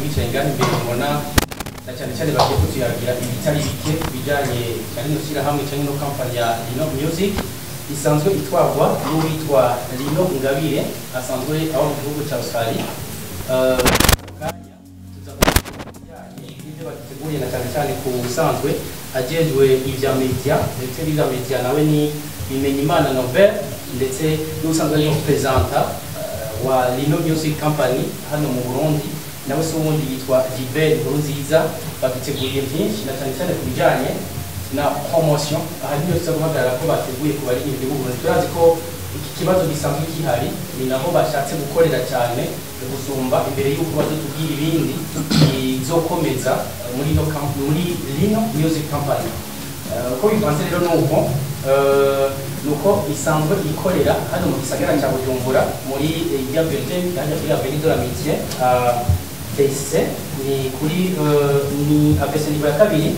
Bicaye ngaha imbere mubona na cyane cyane bagiye kutuyagira ibitari bike bijyanye na rino shyirahamwe cyangwa ino kampani ya Lino Music, isanzwe itwarwa n'uwitwa Lino Ngabire, asanzwe aba mu gihugu cya Australia. Kanya tuza kubijyanye n'ibyo baduteguriye, na cyane cyane ku usanzwe ajejwe ibya media ndetse n'ibya media nawe ni Bimenyimana Norbert, ndetse n'usanzwe ari représentant wa Lino Music Company hano mu Burundi, nawe se ubundi yitwa Gilbert Nkurunziza. Baduteguriye byinshi, na cyane cyane ku bijyanye na promotion. Aha niyo tuza guhagarara ko bateguye ku baririmbyi b'u Burundi. Turazi ko iki kibazo gisanzwe gihari, ni naho bashatse gukorera cyane gusumba imbere y'uko bazotubwira ibindi bizokomeza muri Lino Music Company. Uko bivanze rero nuko isanzwe ikorera hano mu gisagara cya Bujumbura, muri ya building hajya kuri Avenue de l'Amitié, PC ni kuri ni APC niveau ya kabiri,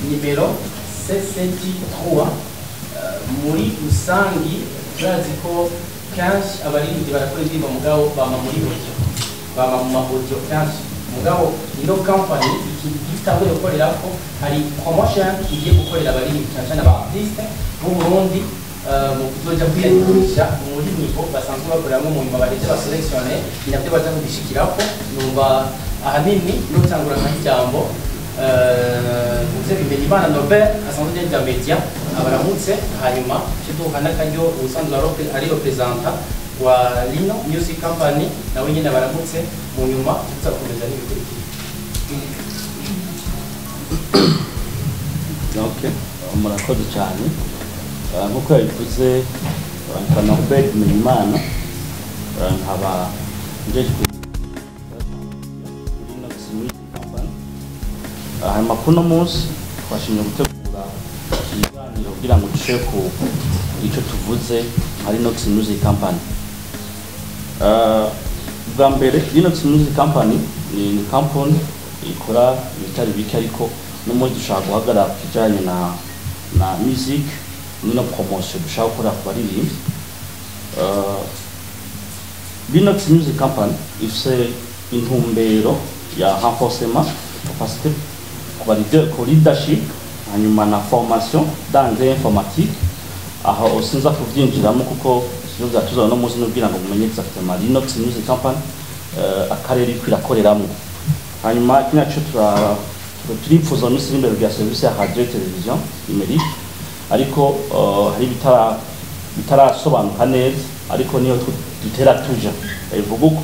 nimero CCT3. Muri rusangi turazi ko kenshi abaririmbyi barakora indirimbo, mugabo bama muri audio, bama mu ma audio kenshi. Mugabo ino company iki itanguye gukorera ko hari promotion igiye gukorera abaririmbyi, cyane cyane aba artiste b'u Burundi, mu kuzoja kwiyandikisha muri niveau basanzwe bakoreramo, mu nyuma baheze ba sélectionné. Ni nabyo baza kubishikirako. Numva ahanini nutangura nk'ijambo muze Bimenyimana Norbert, asanzwe agenda media, abaramutse, hanyuma tuduha n'akaryo ubusanzwe ari représentant wa Lino Music Company, nawe nyine abaramutse, mu nyuma tuzakomeza n'ibikurikira. Okay, murakoze cyane. Nk'uko yabivuze, nitwa Norbert Bimenyimana, nkaba njejwe muri Linox Music Company. Hanyuma kuno munsi twashimye gutegura ikiganiro kugira ngo dushire ku icyo tuvuze nka Linox Music Company. Bwa mbere, Linox Music Company ni company ikora ibitari bike, ariko n'umunsi dushaka guhagarara ku kijanye na music n'ino promotion dushaka gukora ku baririmbyi. Linox Music Company ifise intumbero ya renforcement capacité ku ba leader, ku leadership, hanyuma na formation dans informatique. Aho sinza kuvyinjiramo kuko sivyo vyatuzana no munsi, n'ubwira ngo mumenye exactement Linox Music Company, akarere iriko irakoreramwo. Hanyuma kino naco turipfuza mu minsi iri imbere kugira service ya radio et télévision numérique, ariko hari bitarasobanuka neza, ariko niyo dutera tuja, bivuga uko.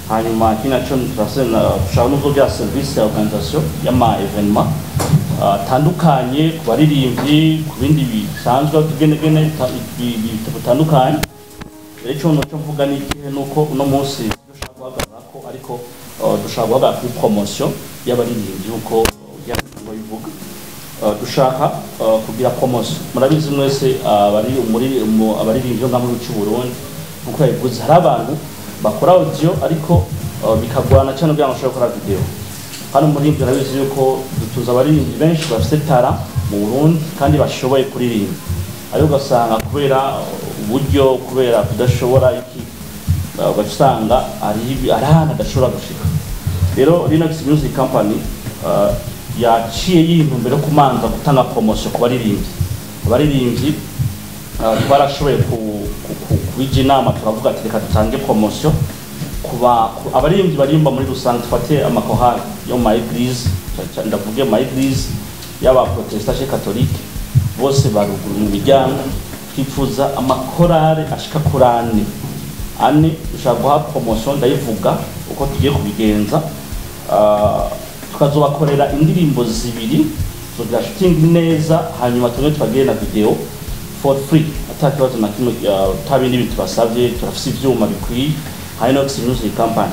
Hanyuma kino naco dushaka no kugira service ya organisation y'ama événement atandukanye ku baririmbyi, ku bindi bisanzwe, utugenegene butandukanye. Rero ico noco mvuga ni ikihe? Nuko uno munsi dushaka guhagarara ko, ariko dushaka guhagarara kuri promotion y'abaririmbyi nkuko ngo bivuga. Dushaka kugira promotion. Murabizi mwese abari muri abaririmbyi bo ngaha mu gihugu cy'u Burundi, nkuko yabivuze, hari abantu bakora audio ariko bikagorana cyane kugira ngo bashobore gukora video. Hano muri ibyo urabizi yuko dutuza abaririmbyi benshi bafite talent mu Burundi kandi bashoboye kuririmba, ariko ugasanga kubera uburyo, kubera kudashobora iki, ugaca usanga hari ahantu adashobora gushika. Rero Linox Music Company yaciye yintumbero yo kumanza gutanga promotion ku baririmbyi. Abaririmbyi twarashoboye kubija inama, turavuga ati reka dutange promotion kuba abaririmbyi barimba muri rusange. Dufate amakorali yo mu ma église, ndavuge mu ma église y'aba protestant chez catholique, bose baruguru mu miryango. Twifuza amakorale ashika kuri ane. Ane dushaka guha promotion, ndayivuga uko tugiye kubigenza. Tukazobakorera indirimbo zibiri, tuzogira shooting neza, hanyuma tumwe tubagire na video for free, ata kibazo na kimwe, ata bindi bintu tubasavye. Turafise ivyuma bikwiye Hinox Music Company.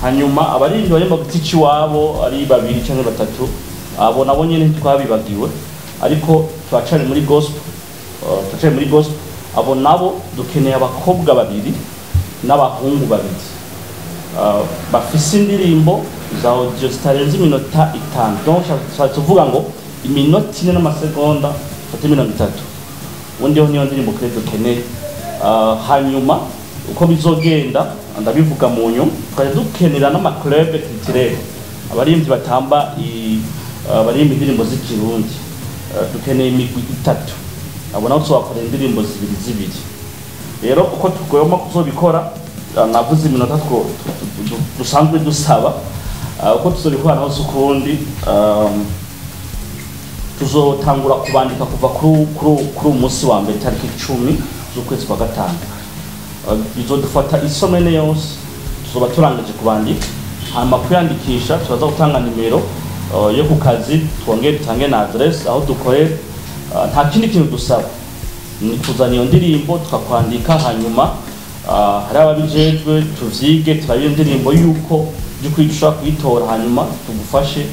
Hanyuma abaririmbyi bari mu giti c'iwabo ari babiri canke batatu, abo nabo nyene ntitwabibagiwe, ariko turacari muri gospel, turacari muri gospel. Abo nabo dukeneye abakobwa babiri n'abahungu babiri bafise indirimbo za audio zitarenze iminota 5. Donc tuba tuvuga ngo iminota 4 n'amasegonda fate 30, ubundi ho niyo ndirimbo kure dukeneye. Hanyuma uko bizogenda ndabivuga mu nyuma. Tukajya dukenera n'ama club culturel. Abaririmbyi batamba baririmba indirimbo z'ikirundi, dukeneye imigwi itatu. Abo nabo tubakorera indirimbo zibiri zibiri. Rero uko tugomba kuzobikora, navuze iminota dusanzwe dusaba. Uko tuzobikora naho si ukundi, tuzotangura kubandika kuva kuri uyu munsi wa mbere, tariki 10 z'ukwezi kwa gatanu. Bizodufata i semaine yose, tuzoba turangije kubandika. Hanyuma kwiyandikisha, turaza gutanga nimero yo ku kazi, twongere dutange na adresse aho dukorera. Nta kindi kintu dusaba, ni kuzana iyo ndirimbo tukakwandika. Hanyuma hari ababijejwe, tuvyige, turabe iyo ndirimbo yuko by'ukuri dushobora kuyitora, hanyuma tugufashe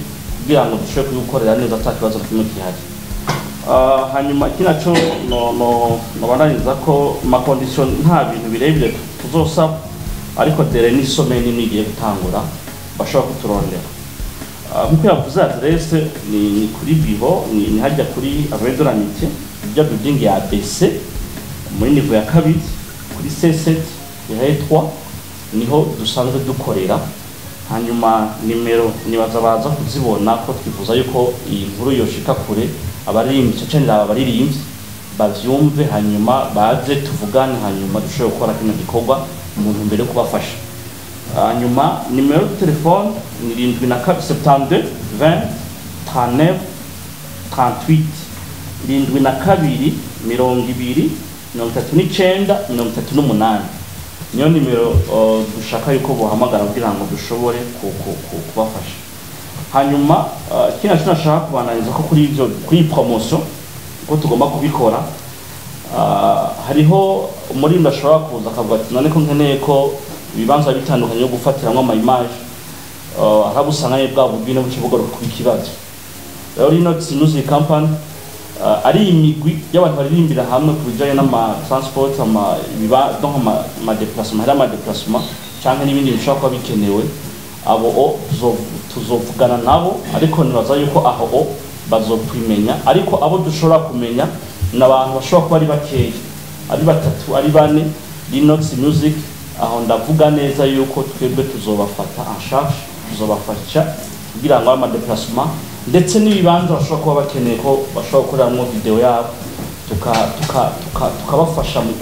kugira ngo dushobore kuyigukorera neza ata kibazo na kimwe gihari. Hanyuma iki naco no nobandaniza ko ma condition nta bintu birebire tuzosaba, ariko délai ni semaine imwe igiye gutangura bashobora kuturondera. Nkuko yavuze, adresse ni kuri biro, ni hajya kuri Avenue de l'Amitié, ibya building ya ABC, muri niveau ya kabiri, kuri C7 ya 3, niho dusanzwe dukorera. Hanyuma nimero nibaza baza kuzibona, ko twifuza yuko iyi nkuru yoshika kure, abaririmbyi cyane aba baririmbyi bavyumve, hanyuma baze tuvugane, hanyuma dushobore gukora kino gikorwa mu ntumbero yo kubafasha. Hanyuma nimero de telefone ni 72 72 20 39 38, 72 20 39 38, niyo nimero dushaka yuko bohamagara kugira ngo dushobore kubafasha. Hanyuma ikindi naco nashaka kubananiza ko kuri ivyo, kuri iyi promotion, uko tugomba kubikora, hariho umuririmbyi ashobora kuza akavuga ati: "None ko nkeneye ko ibibanza bitandukanye yo gufatiramwo ama image?" Hari usanga bwa buryo buce bugaruka kuba ikibazo. Rero Rinox Music Company, ari imigwi y'abantu baririmbira hamwe, ku bijanye n'ama transport, ama ibiba, donc ama déplacement, hari ama déplacement canke n'ibindi bishobora kuba bikenewe, abo o tuzovugana nabo. Ariko nibaza yuko aho o bazokwimenya. Ariko abo dushobora kumenya ni abantu bashobora kuba ari bakeya, ari batatu, ari bane. Rinox Music, aho ndavuga neza yuko twebwe tuzobafata en charge, tuzobafasha kugira ngo ama déplacement ndetse n'ibibanza bashobora kuba bakeneye ko bashobora gukoreramwo video yabo, tukabafasha mu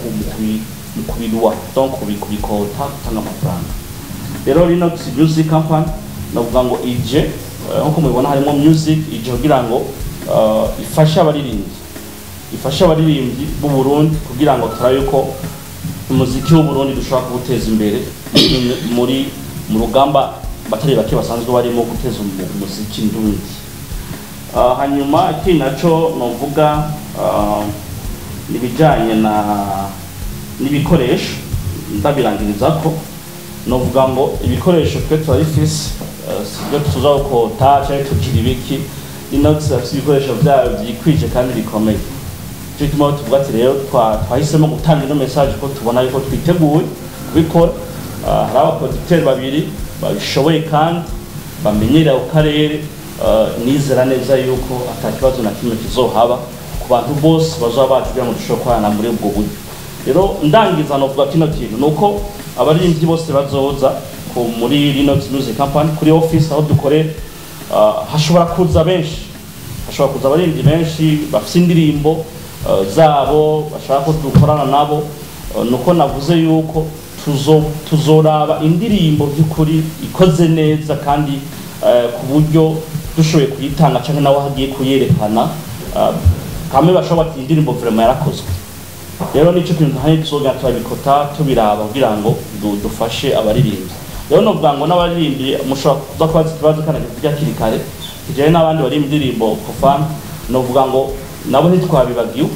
kubiruwa, donc kubikota, gutanga amafaranga. Rero Rinox Music Company, navuga ngo ije, nkuko mubibona harimo music, ije kugira ngo ifashe abaririmbyi, ifashe abaririmbyi b'u Burundi, kugira ngo turabe yuko umuziki w'u Burundi dushobora kuwuteza imbere muri mu rugamba batari bake basanzwe barimo guteza umuziki ndundi. Hanyuma ikindi naco novuga, nibijanye na n'ibikoresho, ndabirangiriza ko novuga ngo ibikoresho twe turabifise, sibyo tuza gukota canke tugira ibiki. Inox afise ibikoresho vyayo vyikwije kandi bikomeye. Ico gituma tuvuga ati rero twahisemo gutanga ino message ko tubona yuko twiteguye kubikora. Hari aba producteur babiri babishoboye kandi bamenyereye ako karere. Nizera neza yuko ata kibazo na kimwe kizohaba ku bantu bose bazoba baje kugira ngo dushobore gukorana muri ubwo buryo. Rero ndangiza, novuga kino kintu nuko abaririmbyi bose bazoza muri Rinox Music Company, kuri office aho dukorera, hashobora kuza benshi, hashobora kuza abaririmbyi benshi bafise indirimbo zabo bashaka ko dukorana nabo. Nuko navuze yuko tuzoraba indirimbo by'ukuri ikoze neza kandi ku buryo dushoboye kuyitanga canke nawe hagiye kuyerekana, kamwe bashobora bati: "Indirimbo vraiment yarakozwe." Rero nico kintu hani tuzogenda turabikota, tubiraba kugira ngo dufashe abaririmbyi. Rero novuga ngo n'abaririmbyi mushobora kuza kubaza ikibazo kandi kivuga hakiri kare kijanye n'abandi bari indirimbo profane, novuga ngo nabo ntitwabibagiwe,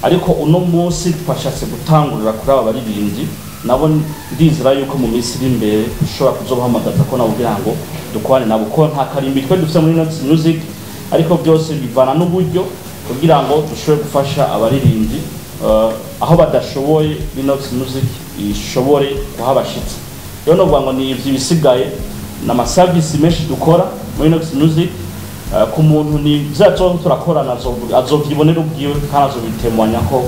ariko uno munsi twashatse gutangurira kuri aba baririmbyi. Nabo ndizera yuko mu minsi iri imbere dushobora kuzobahamagaza ko nabo kugira ngo dukorane nabo, ko nta karimbi twe dufite muri Nox Music, ariko byose bivana n'uburyo kugira ngo dushobore gufasha abaririmbyi aho badashoboye, Rinox Music ishobore kuhabashitsa. Rero novuga ngo ni ivyo, ibisigaye ni ama service menshi dukora muri Nox Music. Ku muntu ni vyazo turakorana, azovyibonera ubwiwe kandi azobitemwanya ko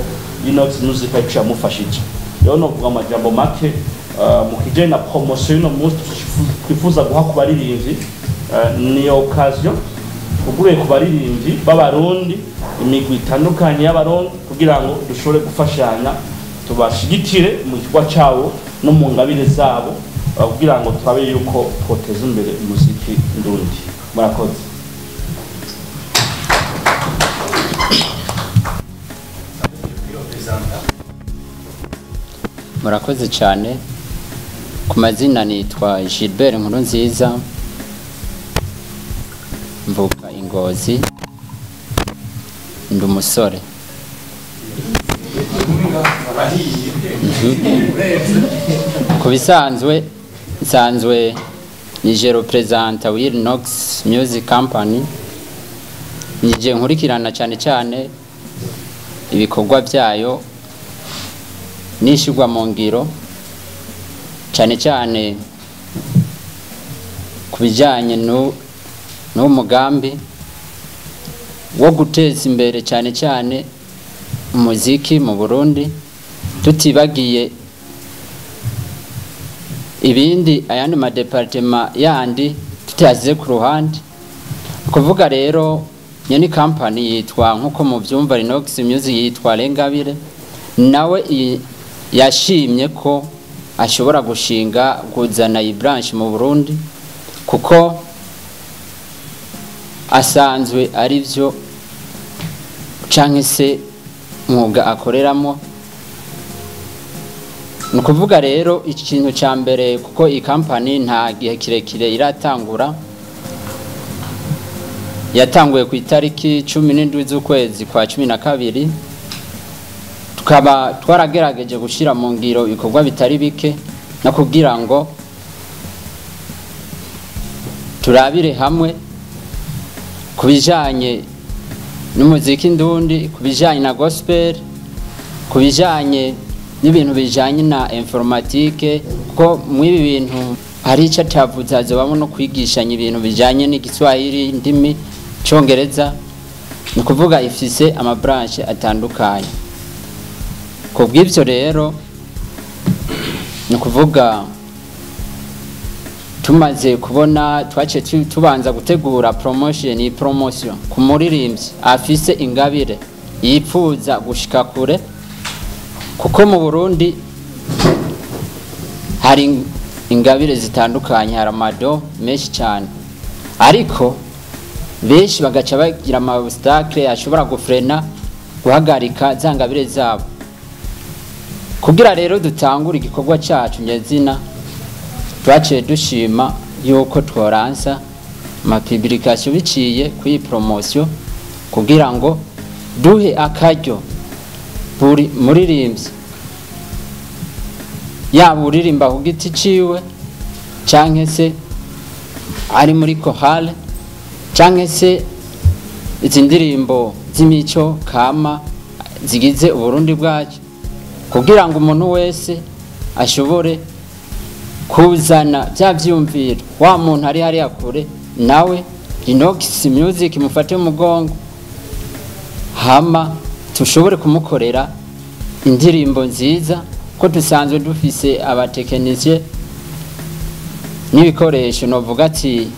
Rinox Music arico yamufashije. Rero novuga amajambo make, mu kijanye na promotion y'uno munsi twifuza guha ku baririmbyi. Ni occasion kuguye ku baririmbyi b'abarundi, imigwi itandukanye y'abarundi, kugira ngo dushobore gufashanya, tubashigikire mu gikorwa cyabo no mu ngabire zabo, kugira ngo turabe yuko twoteza imbere umuziki ndundi. Murakoze. Murakoze cyane. Ku mazina nitwa Gilbert Nkurunziza, mvuka Ingozi, ndi umusore. Ku bisanzwe nsanzwe nije representa Wilnox Music Company, nije nkurikirana cyane cyane ibikorwa byayo nishigwa mu ngiro, cyane cyane ku bijyanye n'umugambi wo guteza imbere cyane cyane umuziki mu Burundi, tutibagiye ibindi ayandi madepartema yandi tutasize ku ruhande. Kuvuga rero nyene company yitwa nkuko muvyumva Rinox Music, yitwa Rengabire, nawe yashimye ko ashobora gushinga kuzana iyi branch mu Burundi, kuko asanzwe ari byo canke se mwuga akoreramo. Ni ukuvuga rero ikintu cya mbere, kuko iyi company nta gihe kirekire iratangura, yatanguye ku itariki 17 z'ukwezi kwa 12, tukaba twaragerageje gushyira mu ngiro ibikorwa bitari bike no kugira ngo turabire hamwe ku bijyanye n'umuziki ndundi, ku bijyanye na gospel, ku bijyanye n'ibintu bijyanye na informatique, kuko muri ibi bintu hari icyo atavuze, hazobamo no kwigishanya ibintu bijyanye n'igiswahili, indimi, icyongereza. Ni ukuvuga ifise amabranche atandukanye. Ku bw'ibyo rero ni ukuvuga tumaze kubona twaciye tubanza gutegura promotion, promotion ku muririmbyi afise ingabire yipfuza gushika kure, kuko mu Burundi hari ingabire zitandukanye, hari amado menshi cyane, ariko benshi bagaca bagira ama obstacle ashobora gufrena, guhagarika za ngabire zabo. Kugira rero dutangure igikorwa cyacu nyezina, twaciye dushima yuko tworansa ama publication biciye kuri promotion, kugira ngo duhe akaryo buri muririmbyi, yaba uririmba ku giti ciwe canke se ari muri chorale canke se izi ndirimbo z'imico kama zigize Uburundi bwacu, kugira ngo umuntu wese ashobore kuzana bya vyumviro. Wa muntu ari hariya kure nawe Rinox Music mufate umugongo, hama tushobore kumukorera indirimbo nziza, ko dusanzwe dufise abatekinisiye n'ibikoresho. Novuga ati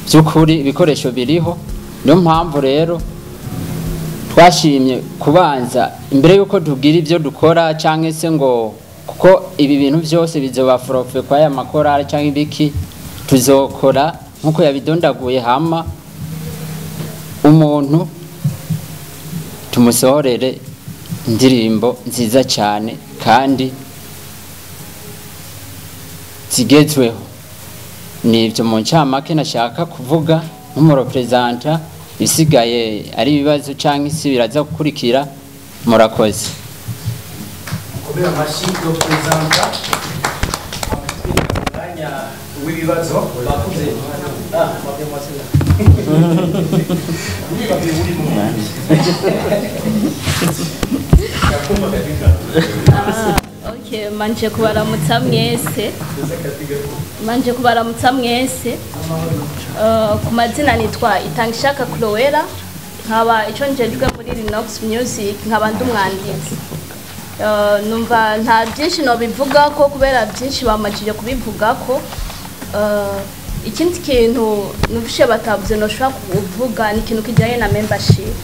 by'ukuri ibikoresho biriho. Niyo mpamvu rero twashimye kubanza imbere yuko tugira ibyo dukora, canke se ngo kuko ibi bintu byose bizoba forfait kwa ya makorari canke ibiki, tuzokora nkuko yabidondaguye, hama umuntu tumusohorere indirimbo nziza cyane kandi zigezweho. Nibyo mu ncamake nashaka kuvuga nk'umurepresenta, ibisigaye ari ibibazo canke isi biraza gukurikira. Murakoze. Kubera amashyi yo perezida umwanya w'ibibazo bakuze. Okay, manje kubaramutsa mwese. Manje kubaramutsa mwese. Ku mazina nitwa Itangishaka Cloera, nkaba ico njejwe muri Rinox Music, nkaba ndi umwanditsi. Numva nta byinshi no bivuga ko kubera byinshi bamajije kubivuga ko. Ikindi kintu nufishe batavuze noshobora kuvuga ni ikintu kijyanye na membership.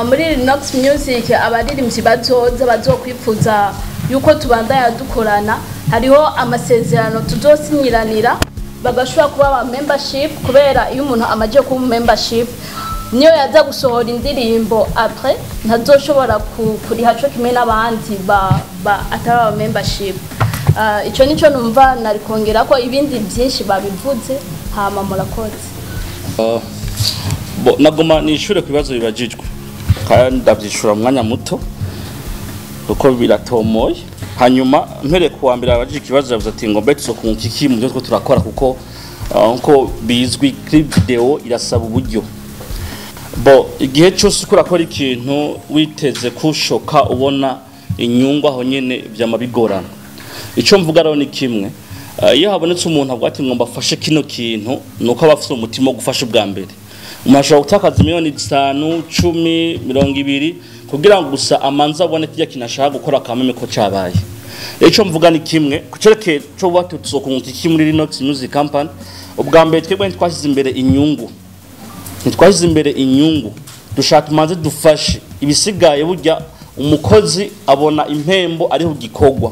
Muri Linox Music, abaririmbyi bazoza bazokwifuza yuko tubandanya dukorana, hariho amasezerano tuzosinyiranira, bagashobora kuba aba membership, kubera iyo umuntu amaze kuba membership, niyo yaza gusohora indirimbo après ntazoshobora kuriha co kimwe n'abandi ba atari aba membership. Ico nico numva nari kongera ko, ibindi byinshi babivuze. Hama murakoze. Bo nagoma nishure ku bibazo bibajijwe, kandi ndavyishura mu mwanya muto kuko biratomoye. Hanyuma mpere ku wa mbere abajije ikibazo, yavuze ati ngo mbe tuzokunguka iki mu byo two turakora? Kuko nkuko bizwi, clip video irasaba uburyo. Bo igihe cyose uko urakora ikintu witeze kushoka ubona inyungu aho nyene, vyama bigorana. Ico mvuga rero ni kimwe: iyo habonetse umuntu avuga ati ngo mbafashe kino kintu, nuko aba afise umutima wo gufasha. Ubwa mbere umuntu ashobora gutakaza miliyoni 5, 10, 20 kugira ngo gusa amanze abone kirya kintu ashaka gukora akameme ko cabaye. Rero ico mvuga ni kimwe kucerekeye co watu tuzokunguka iki muri Linox Music Company. Ubwa mbere, twebwe ntitwashyize imbere inyungu, ntitwashyize imbere inyungu. Dushaka tumanze dufashe, ibisigaye burya umukozi abona impembo ariho gikorwa.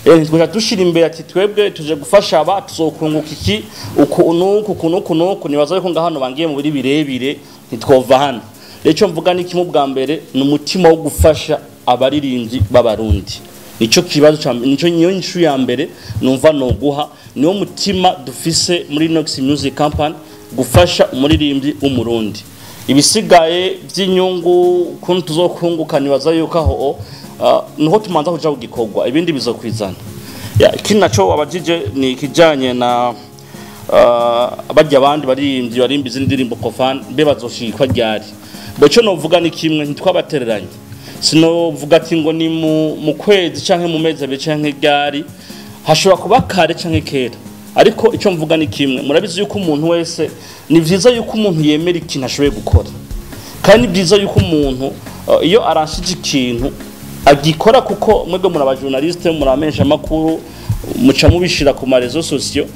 Rero ntitwaja dushira imbere ati twebwe tuje gufasha aba, tuzokunguka iki, uku nuku, uku nuku nuku. Nibaza yuko nga hano bangiye mu biri birebire, ntitwova hano. Rero icyo mvuga ni kimwe: ubwa mbere ni umutima wo gufasha abaririmbyi b'Abarundi. Nico kibazo ca nico niyo nyishu ya mbere numva noguha. Niwo mutima dufise muri Nox Music Company, gufasha umuririmbyi w'Umurundi. Ibisigaye by'inyungu, ukuntu tuzokunguka, nibaza yuko aho niho tumanza kuja kugikorwa, ibindi bizokwizana. Ya, ikindi naco abajije ni ikijanye na barya abandi baririmbyi barimba izindi ndirimbo profane, mbe bazoshikwa ryari? Bo ico novuga ni kimwe: ntitwabatereranye. Sinovuga ati ngo ni mu kwezi canke mu mezi 2 canke ryari, hashobora kuba kare canke kera. Ariko ico mvuga ni kimwe: murabizi yuko umuntu wese, ni vyiza yuko umuntu yemera ikintu ashoboye gukora, kandi ni byiza yuko umuntu iyo aranshije ikintu agikora, kuko mwebwe muri aba journaliste, muri amesha makuru, muca mubishira ku ma réseaux sociaux,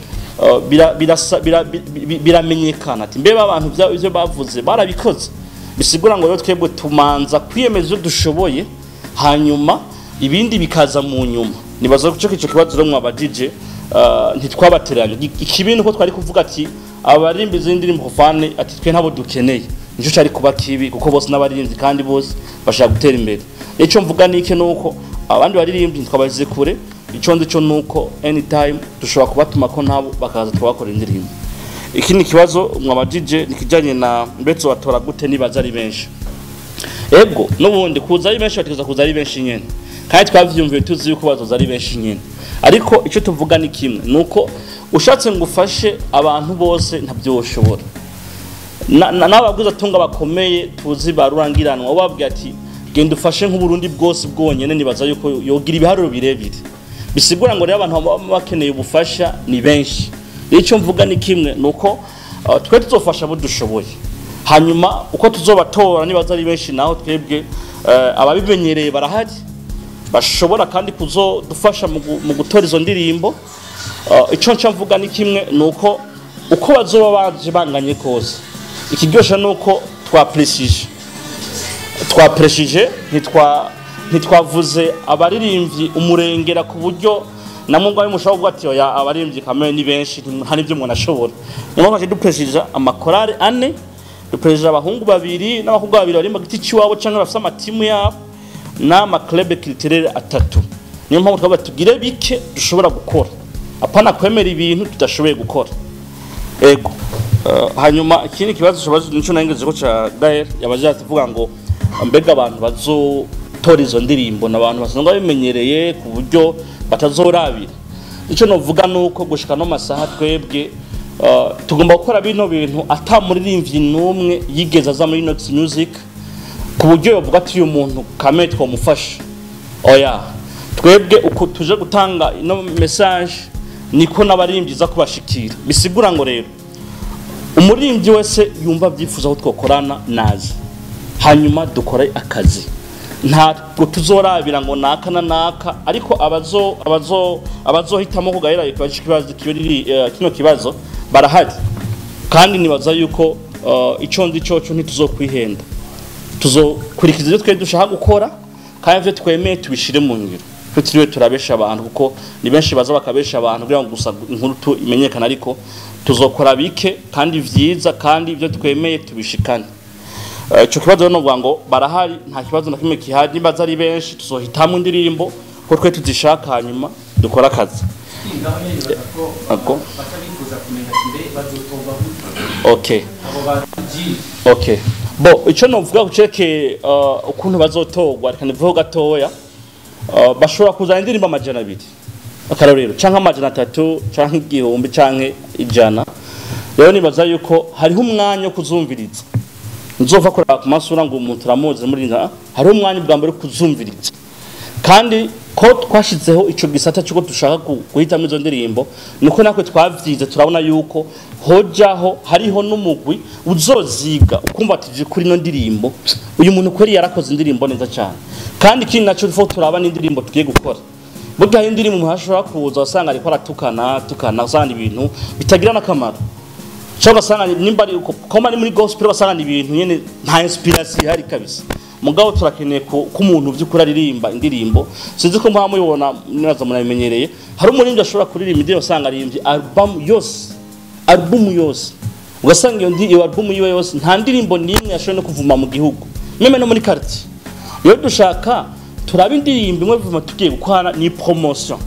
biramenyekana ati mbe abantu ivyo bavuze barabikoze. Bisigura ngo rero twebwe tumanza kwiyemeza ivyo dushoboye, hanyuma ibindi bikaza mu nyuma. Nibaza ko ico kibazo rero mwabajije, ntitwabateranye. Ikibi nuko twari kuvuga ati abarimbi izindi ndirimbo profane, ati twe ntabo dukeneye. Nico cari kuba kibi, kuko bose n'abaririmbyi kandi bose bashaka gutera imbere. Ico mvuga nike nuko abandi baririmbyi ntitwabazize kure. Ico nzi cyo nuko anytime dushobora kubatuma ko nabo bakaza twabakora indirimbo. Ikindi kibazo mwabajije ni kijanye na mbetse batora gute nibaza ari benshi. Ego, n'ubundi kuza ari benshi, bategeza kuza ari benshi nyene, kandi twavyumviye tuzi yuko bazoza ari benshi nyene. Ariko ico tuvuga ni kimwe, nuko ushatse ngo ufashe abantu bose ntabyo woshobora. N'ababwiza tunga bakomeye tuzi barurangiranwa, ubabwiye ati genda ufashe nk'Uburundi bwose bwonyene, nibaza yuko yogira ibiharuro birebire. Bisigura ngo rero abantu baba bakeneye ubufasha ni benshi. Rero icyo mvuga ni kimwe, nuko twe tuzofasha abo dushoboye, hanyuma uko tuzobatora nibaza ari benshi naho, twebwe ababimenyereye barahari bashobora kandi kuzodufasha mu gutora izo ndirimbo. Ico nca mvuga ni kimwe, nuko uko bazoba baje banganye kose, ikiryoshe nuko twapresije, ntitwavuze abaririmbyi umurengera, ku buryo namwe ngo mushobora kuvuga ati oya, abaririmbyi kamere ni benshi, nta n'ibyo umuntu ashobora. Niyo mpamvu dupresije amakorari ane, dupresije abahungu babiri n'abakobwa babiri bari mu giti cy'iwabo cyangwa bafite amatimu yabo, n'ama club culturel atatu. Niyo mpamvu twavuga tugire bike dushobora gukora, apana kwemera ibintu tudashoboye gukora. Ego. Hanyuma ikindi kibazo kibazo nico nangeze ko ca Gael yabaje atuvuga ngo mbega abantu bazotora izo ndirimbo n'abantu basanzwe babimenyereye ku buryo batazorabira. Ico novuga nuko gushika no masaha twebwe tugomba gukora bino bintu ata muririmbyi n'umwe yigeze aza muri Nox Music ku buryo yovuga ati uyu muntu kame twamufasha. Oya, twebwe uko tuje gutanga ino message niko n'abaririmbyi za kubashikira. Bisigura ngo rero umuririmbyi wese yumva abyifuza ko twakorana nazi, hanyuma dukore akazi. Ntabwo tuzorabira ngo naka na naka, ariko abazohitamo kugahera ikibazo kino kibazo barahari, kandi nibaza yuko ico nzi coco ntituzokwihenda, tuzokurikiza ibyo twe dushaka gukora kandi ivyo twemeye tubishire mu ngiro. Tutiriwe turabesha abantu, kuko ni benshi baza bakabesha abantu kugira ngo gusa inkuru tu imenyekana, ariko tuzokora bike kandi vyiza kandi ibyo twemeye tubishikane. Ico kibazo no vuga ngo barahari, nta kibazo na kimwe kihari, nibaza ari benshi tuzohitamwo indirimbo ko twe tuzishaka hanyuma dukora akazi. Okay. Okay. Bo ico novuga kuceke ukuntu bazotogwa, reka nivuge gatoya. Bashobora kuzana indirimbo 200 akarorero, canke 300 canke 1000 canke 100. Rero nibaza yuko hariho umwanya wo kuzumviriza. Nzova kuraba ku masura ngo umuntu turamuzi muri nka, hariho umwanya bwa mbere kuzumviriza. Kandi ko twashizeho ico gisata cyo dushaka guhitamo izo ndirimbo, nuko nakwe twavyize turabona yuko hojaho hariho n'umugwi uzoziga ukumva ati kuri no ndirimbo uyu muntu kweri yarakoze indirimbo neza cyane. Kandi ikindi naco fo turaba n'indirimbo tugiye gukora, burya indirimbo umuntu ashobora kuza asanga ariko aratukana tukana usanga ibintu bitagira nakamaro, cyangwa asanga nimba ari koma ni muri gospel basanga ibintu nyene nta inspiration ihari kabisa. Mugabo turakeneye ko umuntu vy'ukuri aririmba indirimbo, sinzi ko mpamwe mubibona neza murabimenyereye, hari umuririmbyi ashobora kuririmba indirimbo usanga aririmbye album yose, ugasanga iyo album yiwe yose nta ndirimbo n'imwe yashoboye no kuvuma mu gihugu, meme no muri quartier. Iyo dushaka turaba indirimbo imwe vuma tugiye gukora ni promotion,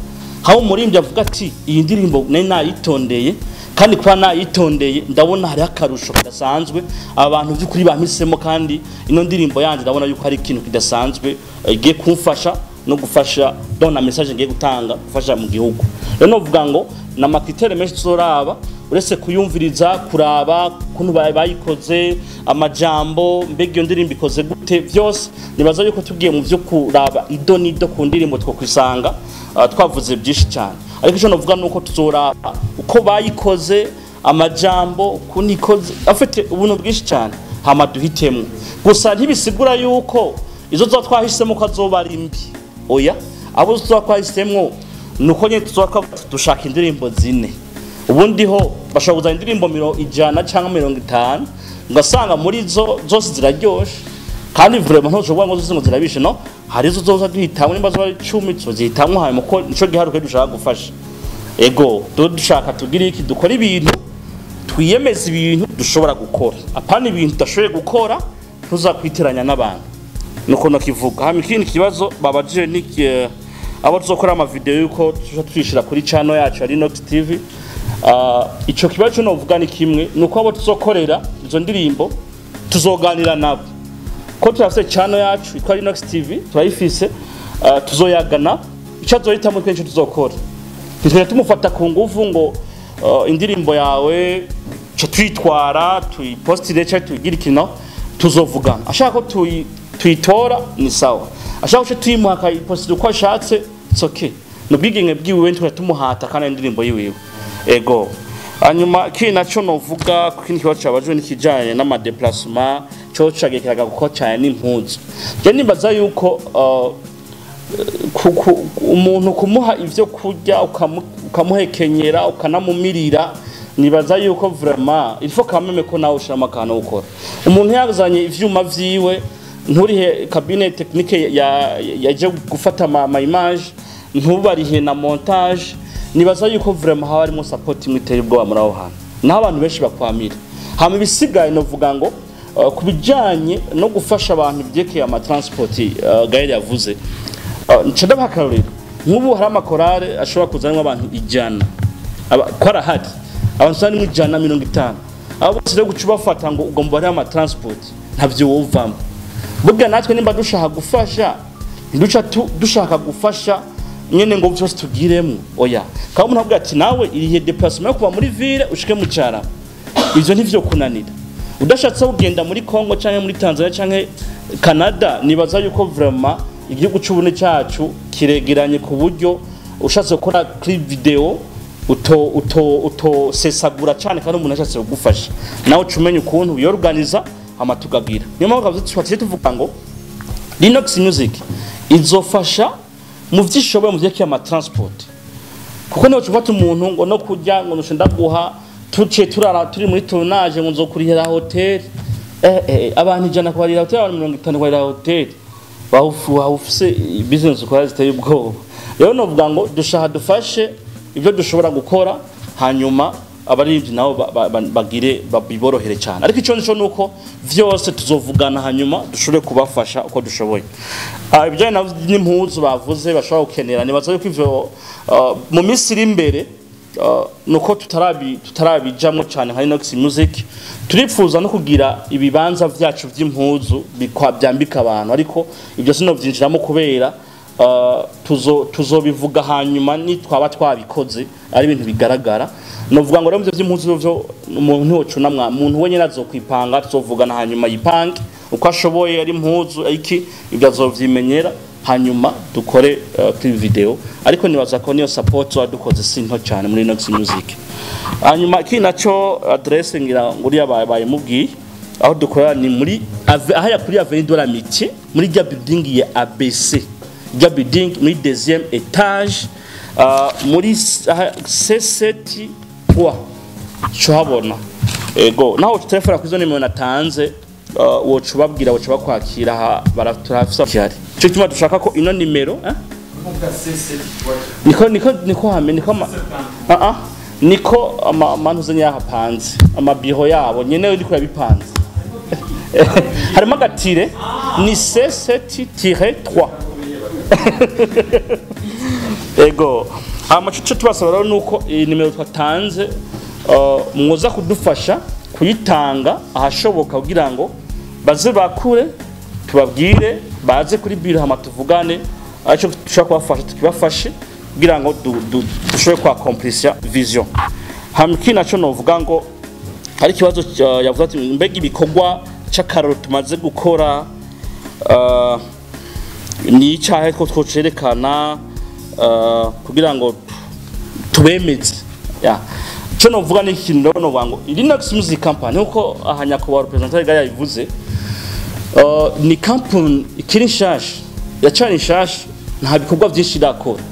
aho umuririmbyi avuga ati iyi ndirimbo nari nayitondeye, kandi kuba nayitondeye ndabona hari akarusho kadasanzwe, abantu by'ukuri bampisemo, kandi ino ndirimbo yanje ndabona yuko hari ikintu kidasanzwe igiye kumfasha no gufasha don na message ngiye gutanga gufasha mu gihugu. Rero novuga ngo na makritere menshi tuzoraba, uretse kuyumviriza, kuraba kuntu bayikoze, amajambo, mbega iyo ndirimbo ikoze gute, byose nibaza yuko tugiye mu byo kuraba ido nido ku ndirimbo twokwisanga twavuze byinshi cyane. Ariko ico novuga nuko tuzoraba uko bayikoze, amajambo kunikoze, afite ubuntu bwinshi cyane hama duhitemo. Gusa ntibisigura yuko izo zo twahisemo ko azoba ari mbi, oya, abo zo twahisemo nuko nyine tuzoka dushaka indirimbo zine, ubundi ho bashobora kuzana indirimbo 100 cyangwa 50, ugasanga muri zo zose ziraryoshe kandi vraiment ntushobora ngo zose ngo zirabishe, no hari izo zoza duhitamwe nimba zo ari 10 tuzihitamwe hanyuma ko nico giharuke dushaka gufasha. Ego dushaka tugira iki, dukora ibintu twiyemeza ibintu dushobora gukora, apana ibintu tudashoboye gukora tuzakwiteranya n'abantu, nuko nakivuga. Hama ikindi kibazo babajije ni abo tuzokora ama video yuko tuja twishira kuri channel yacu ya Linox TV. Ico kibazo novuga ni kimwe, nuko abo tuzokorera izo ndirimbo tuzoganira nabo, ko turafise channel yacu itwa Linox TV turayifise, tuzoyagana ico azohitamo twe nico tuzokora. Ntitwe tumufata ku nguvu ngo indirimbo yawe co twitwara tuyipostire cyo tugira ikino, tuzovugana. Ashaka ko tuyitora ni sawa, ashaka ko tuyimuha akayipostira uko ashatse it's okay, nubwigenge bwiwe ntitwe tumuhata kandi indirimbo yiwe. Ego hanyuma kindi naco novuga kindi kibazo cabajwe nikijanye n'ama déplacement cyo cagekeraga kuko cyane n'impuzu. Je nibaza yuko umuntu kumuha ivyo kurya ukamuhekenyera ukanamumirira, nibaza yuko vraiment il faut quand même ko nawe ushira amakano ukora. Umuntu yazanye ivyuma vyiwe, nturihe cabine technique yaje gufata ama image, ntubarihe na montage, nibaza yuko vraiment haba harimo support imwe iteye ubwoba muri aho hantu, naho abantu benshi bakwamira. Hama ibisigaye novuga ngo kubijanye no gufasha abantu byekeye ama transport Gaël yavuze, nca ndabaha akarorero. Nk'ubu hari amakorale ashobora kuzanwa abantu 100, ko arahari abantu usanga ni 150, abo bose rero guca ubafata ngo ugomba barihe ama transport ntavyo wovamo. Burya natwe nimba dushaka gufasha, ntiduca dushaka gufasha nyene ngo byose tugiremo, oya. Kandi umuntu avuga ati nawe irihe déplacement yo kuva muri ville ushike mu cyaro, ivyo ntivyo kunanira. Udashatse kugenda muri Congo canke muri Tanzania canke Canada, nibaza yuko vraiment igihugu c'ubune cyacu kiregeranye ku buryo ushatse gukora clip video uto sesagura cyane, kandi umuntu ashatse kugufasha nawe ucumenye ukuntu uyorganiza amatugagira. Niyo mpamvu twatse tuvuga ngo Linox Music izofasha mu vyishoboye mu vyerekeye ama transport, kuko niho tufata umuntu ngo no kurya ngo nushe ndaguha, tuce turara turi muri tournage, ngo nzokurihira hotel, abantu 100 kubarira hotel, abantu 50 kubarira hotel, bawufise business ukora ziteye ubwoba. Rero novuga ngo dushaka dufashe ibyo dushobora gukora, hanyuma abaririmbyi nabo bagire biborohere cyane. Ariko icyo nico nuko vyose tuzovugana, hanyuma dushobore kubafasha uko dushoboye. Ibijyanye n'impuzu bavuze bashobora gukenera, nibaza yuko ivyo mu minsi iri imbere, nuko tutarabijamwo cyane nka Linox Music, turipfuza no kugira ibibanza vyacu vy'impuzu byambika abantu, ariko ibyo sinovyinjiramo kubera tuzobivuga hanyuma nitwaba twabikoze ari ibintu bigaragara. Novuga ngo rero muvyo vy'impuzu vyo umuntu wocunamwa, umuntu wenyene azokwipanga, tuzovugana hanyuma yipange uko ashoboye, ari impuzu iki, ibyo azovyimenyera, hanyuma dukore kuri video. Ariko nibaza ko niyo support wadukoze si nto cyane muri Linox Music. Hanyuma iki naco adresse ngira nguriya bayimubwiye aho dukorera ni muri ahaya kuri Avenue de l'Amitié, muri rya building ya ABC, rya building muri deuxième étage, muri C7 3 cuhabona. Ego, naho telefone kuri zo nimero natanze, woca ubabwira, woca bakwakira aha, baraturafisa cyari cyo gituma dushaka ko ino nimero, niko hame niko ama niko amantu yahapanze amabiro yabo nyene ndiko yabipanze, harimo agatire ni C7-3. Ego, amacuco tubasaba rero nuko iyi nimero twatanze, mwoza kudufasha kuyitanga ahashoboka kugira ngo baze bakure tubabwire baze kuri biro hama tuvugane, aricyo dushobora kubafasha tukibafashe kugira ngo dushobore kwakomplisa vision. Hama ikindi naco novuga ngo hari ikibazo, yavuze ati mbega ibikorwa c'akaroro tumaze gukora ni icahe ko twocerekana kugira ngo tubemeze. Ya, cyo novuga ni ikintu rero novuga ngo Linox Music Company, nkuko aha nyakubahwa representant gaya yabivuze, ni company ikiri nshasha, yacana nshasha, nta bikorwa byinshi irakora.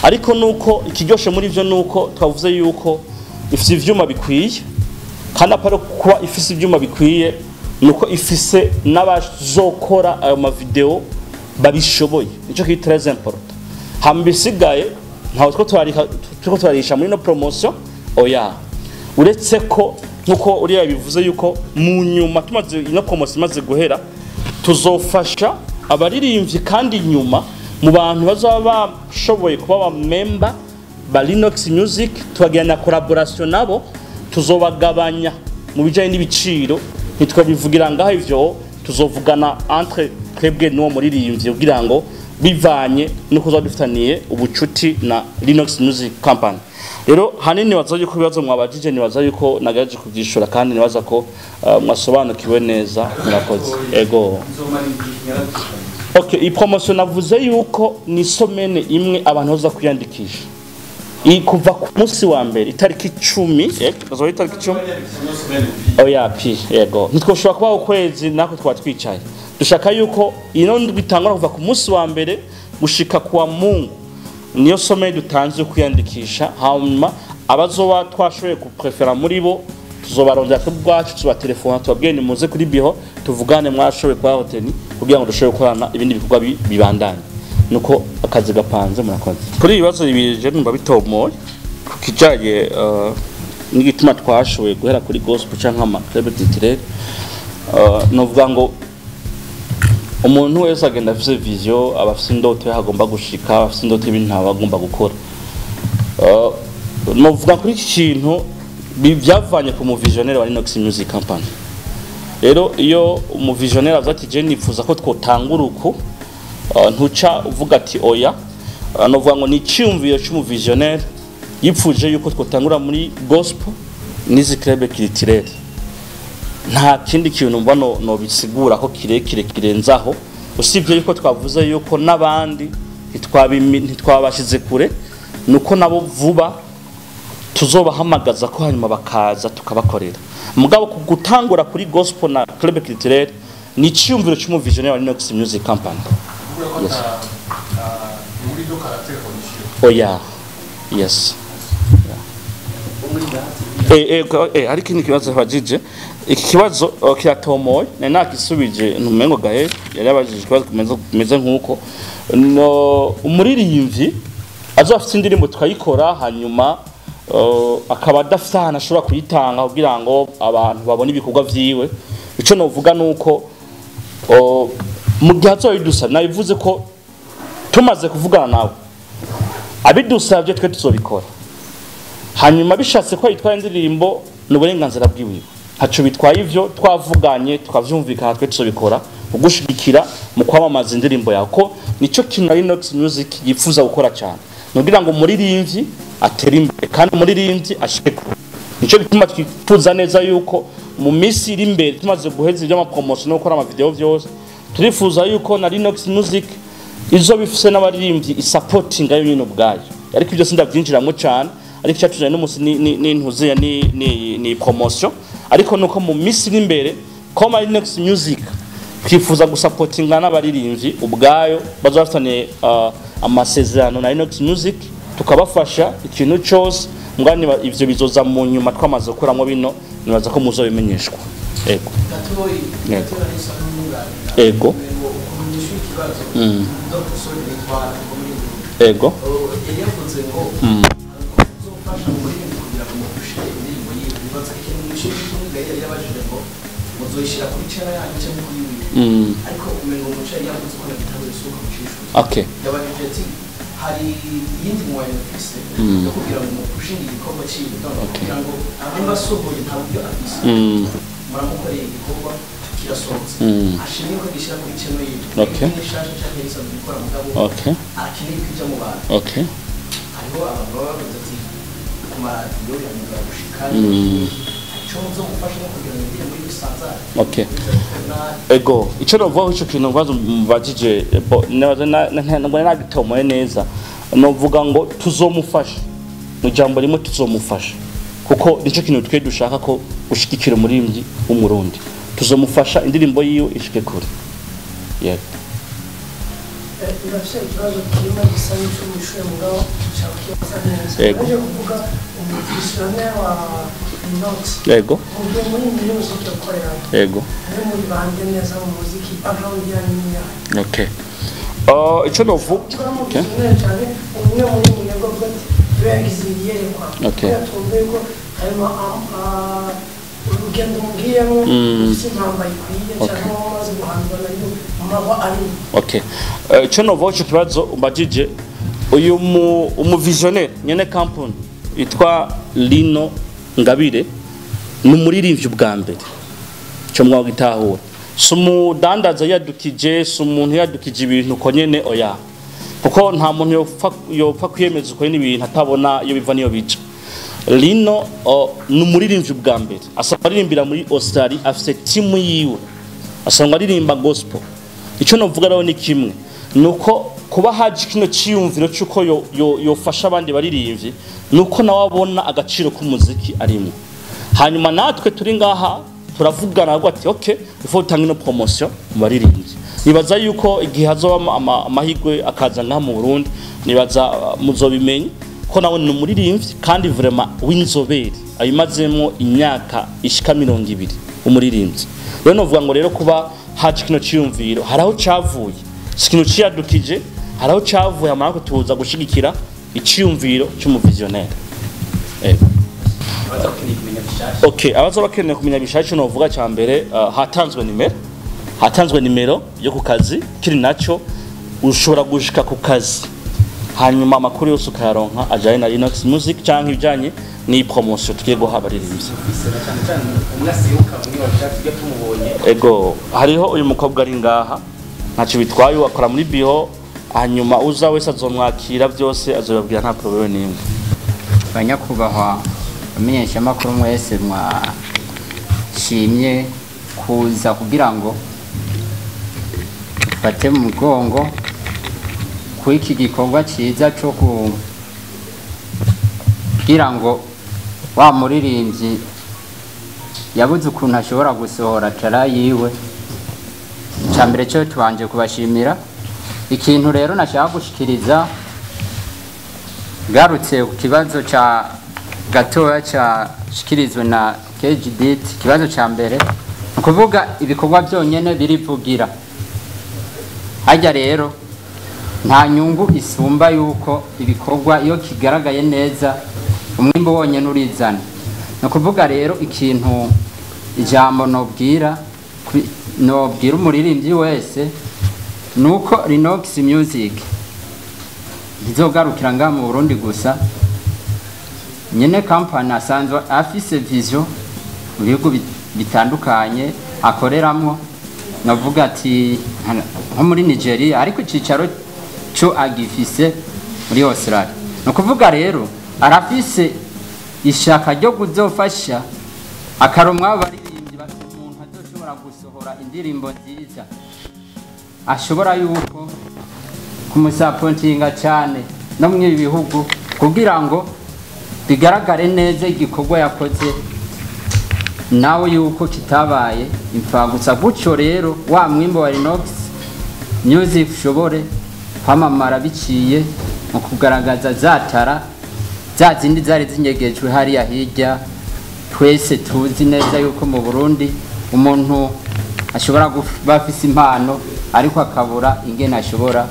Ariko nuko ikiryoshe muri ivyo nuko twavuze yuko ifise ivyuma bikwiye, kandi aparo kuba ifise ivyuma bikwiye nuko ifise n'abazokora ayo ma video babishoboye, nico kiri très important. Hama ibisigaye ntawe two turarisha muri no promotion, oya, uretse ko nkuko uriya bivuze yuko mu nyuma tumaze ino promotion imaze guhera tuzofasha abaririmbyi, kandi nyuma mu bantu bazaba bashoboye kuba ba member ba Linox Music tubagira na collaboration nabo, tuzobagabanya mu bijanye n'ibiciro. Ntitwabivugira ngaho ivyo, tuzovugana entre twebwe n'uwo muririmbyi kugira ngo bivanye nuko dufitaniye ubucuti na Linox Music Company. Rero hanini nibaza yuko ibibazo mwabajije nibaza yuko nagerageje kubyishura, kandi nibaza ko mwasobanukiwe neza. Murakoze. Ego. Okay, iyi promotion navuze yuko ni semaine imwe abantu baza kwiyandikisha. I kuva ku munsi wa mbere itariki 10, bazoba itariki 10. Oya pi, yego. Ntitwoshobora kubaho ukwezi nako twaba twicaye. Dushaka yuko ino ndwi itangura kuva ku munsi wa mbere gushika kuwa Mungu. Niyo semaine dutanze kwiyandikisha, hanyuma abazoba twashoboye kuprefera muri bo tuzobarondera twebwe ubwacu, tubatelefona tubabwiye ni muze kuri biro tuvugane, mwashoboye kuba hoteli kugira ngo dushobore gukorana ibindi bikorwa bibandanye. Nuko akazi gapanze. Murakoze. Kuri ibibazo bibiri je numva bitomoye ku kijanye n'igituma twashoboye guhera kuri gospel canke ama club culturel, novuga ngo umuntu wese agenda afise vision, aba afise indoto y'aho agomba gushika, aba afise indoto y'ibintu aba agomba gukora. Novuga kuri iki kintu byavanye ku muvisionnaire wa Linox Music Company. Rero iyo umuvisionnaire avuze ati je nifuza ko twotangura uku, ntuca uvuga ati oya. Novuga ngo ni iciyumviro c'umuvisionnaire yipfuje yuko twotangura muri gospel n'izi club culturel. Nta kindi kintu mba no bisigura ko kirekire kirenzaho, usibye yuko twavuze yuko n'abandi ntitwabashize kure, nuko nabo vuba tuzobahamagaza ko hanyuma bakaza tukabakorera. Mugabo ku gutangura kuri gospel na club culturel Ni iciyumviro c'umuvisionnaire wa Linox Music Company. Yes. Oya, yes. Hari ikindi kibazo bajije. Iki kibazo kiratomoye, nari nakisubije ntumengo gahe yari yabajije ikibazo kimeze nkuko no umuririmbyi azo afite indirimbo tukayikora, hanyuma akaba adafite ahantu ashobora kuyitanga kugira ngo abantu babone ibikorwa vyiwe. Ico novuga nuko mu gihe azobidusa, nabivuze ko tumaze kuvugana nawe abidusavye twe tuzobikora, hanyuma bishatse ko yitwara indirimbo n'uburenganzira bwiwe, ntaco bitwaye ivyo twavuganye tukavyumvikana, twe tuzobikora ugushigikira mu kwamamaza indirimbo yawe, ko nico kintu Linox Music yifuza gukora cyane, nugira ngo umuririmbyi atere imbere kandi umuririmbyi ashike kure. Nico gituma twifuza neza yuko mu minsi iri imbere tumaze guheza ibyo amapromotion no gukora ama video vyose, turifuza yuko na Linox Music izo bifise n'abaririmbyi isupporting ayo nyine ubwayo. Ariko ibyo sindavyinjiramwo cyane, ariko cyatuzanye n'umunsi ni ntuziya ni promotion, ariko nuko mu minsi iri imbere koma Linox Music twifuza gusupportinga n'abaririmbyi ubwayo bazafitane amasezerano na Linox Music, tukabafasha ikintu cyose ngani ivyo bizoza mu nyuma twamaze gukuramo bino, nibaza ko muzobimenyeshwa. Ego. Ego. Ego. Okay. Hari iyindi mwayo mfise yo kugira ngo mupushinge igikorwa cyiwe, kugira ngo nimba asohoye nta buryo afise, muramukoreye igikorwa kirasohotse, ashimye ko gishyira kuri channel yiwe, nishasha cyangwa yisanzwe ikora mugabo akeneye kwija mu bantu. Hariho abantu baba bavuze ati ku maradiyo yanyura gushika ico muzomufasha no kugira ngo indirimbo yisanzare. Ego, ico novuga ico kintu mbazo mbajije nabaza nabwo nagitomoye neza, novuga ngo tuzomufasha mu jambo rimwe, tuzomufasha kuko nico kintu twe dushaka ko gushigikira umuririmbyi w'umurundi, tuzomufasha indirimbo yiwe ishike kure. Yego. Ndafise ikibazo kimwe gisa n'ic'umushure mugabo nshaka kukibaza neza. Naje kuvuga umuvisionnaire wa Linox. Yego. Mugiye muri music ukorera. Yego. Muri muri bande neza mu muziki background yanyu ni yahe? Okay. Ico novuga okay. Cyane umwe muri mwebwe avuga ati yagize iyerekwa. Yatumve ko harimo urugendo mugiyemo ufite impamba ikwiye cyangwa wamaze guhandwa nayo maba ari. Okay. Ico novuga ico kibazo umbajije, uyu umuvisionnaire nyene company yitwa Lino Ngabire ni umuririmbyi ubwa mbere, cyo mwagitahura. Si umudandaza yadukije, si umuntu yadukije ibintu uko nyene, oya, kuko nta muntu yopfa kwiyemeza uko nyene ibintu atabona iyo biva niyo bica. Lino ni umuririmbyi ubwa mbere, asanzwe aririmbira muri Australia, afise timu yiwe, asanzwe aririmba gospel. Ico novuga rero ni kimwe, nuko kuba haje kino ciyumviro cyuko yofasha abandi baririmbyi, nuko nawe abona agaciro k'umuziki arimo. Hanyuma natwe turi ngaha turavugana ngo ati okay, ifo utanga ino promotion mu baririmbyi. Nibaza yuko igihe hazoba amahigwe akaza ngaha mu Burundi, nibaza muzobimenye ko nawe ni umuririmbyi kandi vraiment w'inzobere, ayimazemo imyaka ishika 20 umuririmbyi. Rero novuga ngo rero kuba haje kino ciyumviro, haraho cavuye, si kino ciyadukije, haraho cavuye amara tuza gushigikira iciyumviro cy'umuvisionnaire. Ego. Okay, abaza bakeneye kumenya bishasha novuga ca mbere, hatanzwe nimero yo ku kazi, kiri naco ushobora gushika ku kazi, hanyuma amakuru yose ukayaronka ajanye na Linox Music canke ibijanye ni promotion tugiye guha abaririmbyi. Ego, hariho uyu mukobwa ari ngaha ntacyo bitwaye, akora muri biho, hanyuma uza wese azomwakira byose azobabwira nta problème n'imwe. Banyakubahwa bamenyeshamakuru mwese mwashimye kuza kugira ngo dufate mu mugongo kuri iki gikorwa cyiza cyo kugira ngo wa muririmbyi yabuze ukuntu ashobora gusohora tara yiwe Icya mbere cyo tubanje kubashimira. Ikintu rero nashaka gushikiriza, ngarutse ku kibazo ca gatoya cashikirizwe na KGDT, ikibazo ca mbere ni ukuvuga ibikorwa byonyene birivugira. Hajya rero nta nyungu isumba yuko ibikorwa iyo kigaragaye neza, umwimbo wonyene urizana. Ni ukuvuga rero ikintu, ijambo nobwira umuririmbyi wese nuko Rinox Music ntizogarukira ngaha mu Burundi gusa. Nyene company asanzwe afise vision mu bihugu bitandukanye akoreramwo, navuga ati nko muri Nigeria, ariko icicaro cyo agifise muri Australia. Ni ukuvuga rero arafise ishaka ryo kuzofasha akaromwa abaririmbyi bafite umuntu azoshobora gusohora indirimbo nziza, ashobora yuko kumusapotinga cyane no mu ibi bihugu kugira ngo bigaragare neza igikorwa yakoze nawe yuko kitabaye imfagusa. Gutyo rero wa mwimbo wa Rinox Music ushobore kwamamara biciye mu kugaragaza za talent za zindi zari zinyegejwe hariya hirya. Twese tuzi neza yuko mu Burundi umuntu ashobora kuba afise impano ariko akabura ingene ashobora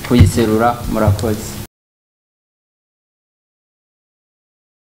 kuyiserura. Murakoze.